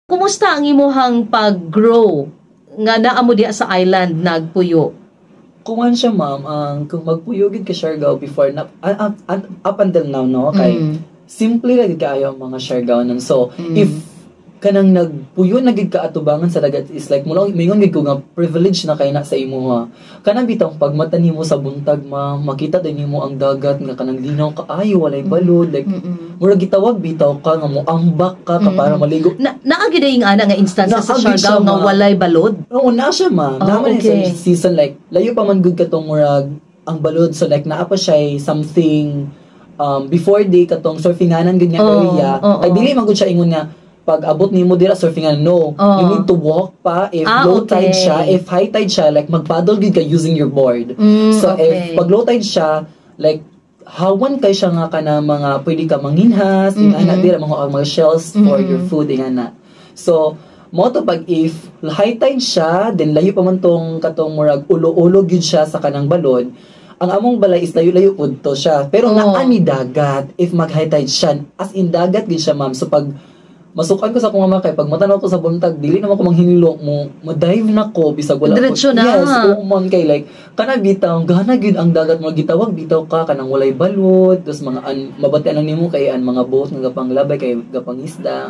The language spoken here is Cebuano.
Kumusta ang imuhang pag-grow nga naa mo diha sa island nagpuyo? Kuan siya, ma'am, ang kung magpuyo gid ka Siargao before na up until now, no, kay simple ra gid kaayo ang mga Siargaonon. So if kanang nagpuyo na gid ka atubangan sa dagat is like mo mingon gid ko nga privilege na kay na sa imuha. Kanang bitong pag mata nimo sa buntag, ma'am, makita din nimo ang dagat nga kanang linaw kaayo, walay balod, like murag gitawag bitaw ka nga moambak ka para maligo. Na naa gid ang ana nga instance sa Naa gid Siargao siya, nga ma'am. Walay balod? Oo, na siya, ma'am. Oh, Naa man sa season, like layo pa man gud katong murag ang balod, so like naa pa siya something before day katong surfinganan gud nga area. Kay dili man gud siya ingon nga pag abot nimo dira, surfingan, no. You need to walk pa if low tide siya. If high tide siya, like magpaddle gud ka using your board. So if pag low tide siya, like hawan kay siya nga kana mga pwede ka manginhas, ingana dira mga shells for your food, ingana. So mo to pag if high tide siya, then layo pa man tong katong murag ulo-ulo gyud siya sa kanang balod. Ang among balay is layo-layo pud to siya. Pero naa ni dagat if mag high tide siya, as in dagat gyud siya, ma'am. So pag masukan ko sa akong mama kay pag matanaw ko sa buntag, dili naman ko manghinlo mo, mo-dive na ko bisag wala ko. Diretso na. Yes, oo man, kay like kana bitaw gana gyud ang dagat mo, gitawag bitaw ka kanang walay balod, tapos mga an, mabatian lang nimo kay an mga boat nga gapanglabay kay gapangisda.